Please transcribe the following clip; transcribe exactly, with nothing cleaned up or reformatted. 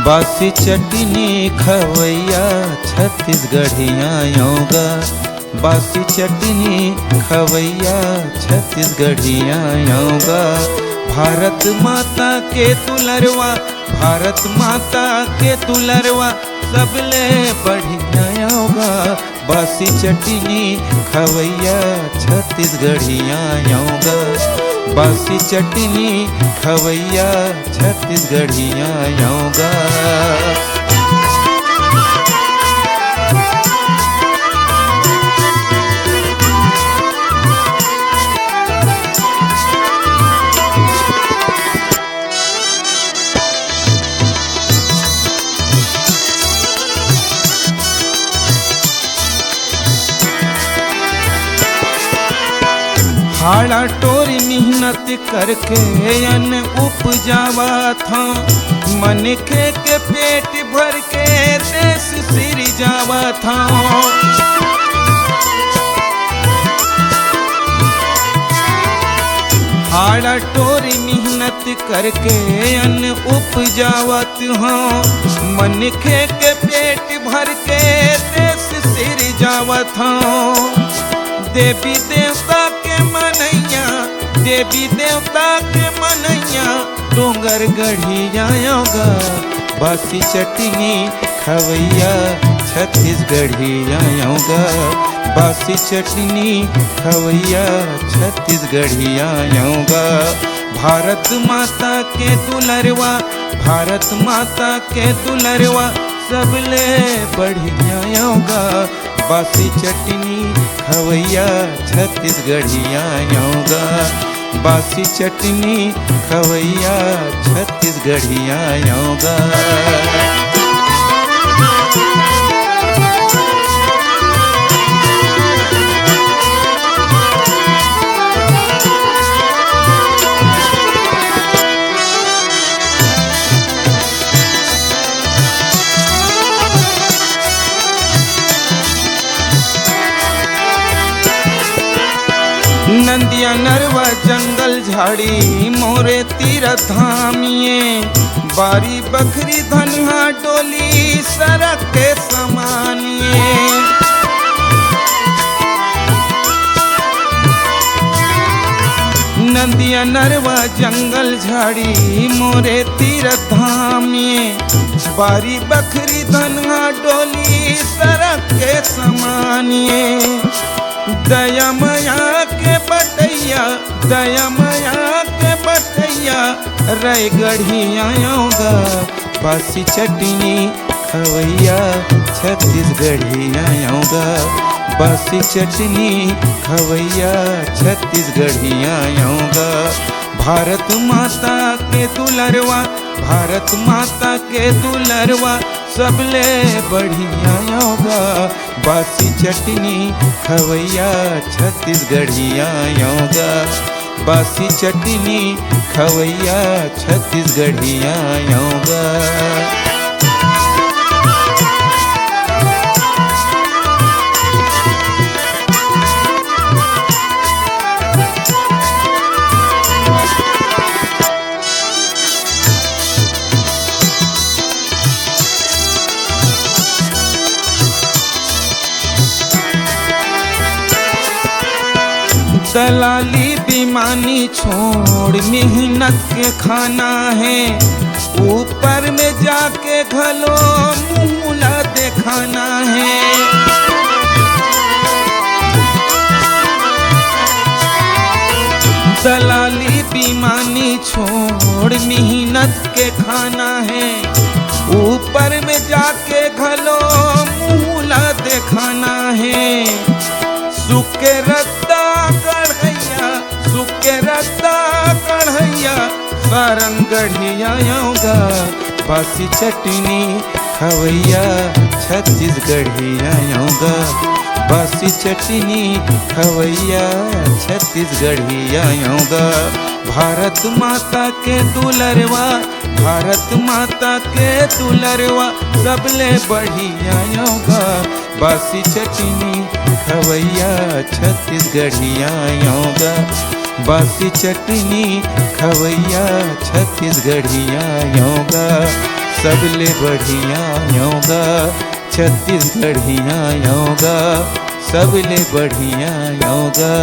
बासी चटनी खवैया छत्तीसगढ़िया आँव गा, बासी चटनी खवैया छत्तीसगढ़िया आँव गा। भारत माता के दुलरवा, भारत माता के दुलरवा, सबले बढ़िया आँव गा। बासी चटनी खवैया छत्तीसगढ़िया आँव गा, बासी चटनी खवैया छत्तीसगढ़िया आँव गा। हाड़ा टोरी मेहनत करके अन्न उपजावत हँव, मनखे के पेट भर के देश सिरजावत हँव। हाड़ा टोरी मेहनत करके अन्न उपजावत हँव, मनखे के पेट भर के देश सिरजावत हँव। देवी देवता के मनैया, देवी देवता के मनैया, डोंगरगढ़िया आँव गा, बासी चटनी खवैया छत्तीसगढ़िया आँव गा, बासी चटनी खवैया छत्तीसगढ़िया आँव गा। भारत माता के दुलरवा, भारत माता के दुलरवा, सबले बढ़िया आँव गा। बासी चटनी खवैया छत्तीसगढ़िया आँव गा, बासी चटनी खवैया छत्तीसगढ़िया आँव गा। नंदिया नरवा जंगल झाड़ी मोरे तीरथ धाम ये, बारी बखरी धनहा डोली सरग के समान ये। नंदिया नरवा जंगल झाड़ी मोरे तीरथ धाम ये, बारी बखरी धनहा डोली सरग के समान ये। दया मया के बटैया, दया मया के बटैया, रायगढ़िया आँव गा, बासी चटनी खवैया छत्तीसगढ़िया आँव गा, बासी चटनी खवैया छत्तीसगढ़िया आँव गा। भारत माता के दुलरवा, भारत माता के दुलरवा, सबले बढ़िया आँव गा। बासी चटनी खवैया छत्तीसगढ़िया आँव गा, बासी चटनी खवैया छत्तीसगढ़िया आँव गा। दलाली बेईमानी छोड़, मेहनत के खाना हे। ऊपर में जाके घलो मुँह ला देखाना हे। दलाली बेईमानी छोड़, मेहनत के खाना हे। ऊपर में जाके घलो मुँह ला देखाना हे। सुके रद्दा कढ़ैया, सुके रद्दा कढ़ैया, सारंगढ़िया आँव गा। बासी चटनी खवैया छत्तीसगढ़िया आँव गा। बासी चटनी खवैया छत्तीसगढ़िया आँव गा। भारत माता के दुलरवा, भारत माता के दुलरवा, सबले बढ़िया आँव गा। बासी चटनी खवैया छत्तीसगढ़िया आँव गा। बासी चटनी खवैया छत्तीसगढ़िया आँव गा। सबले बढ़िया योगा, छत्तीसगढ़िया योगा, सबले बढ़िया योगा।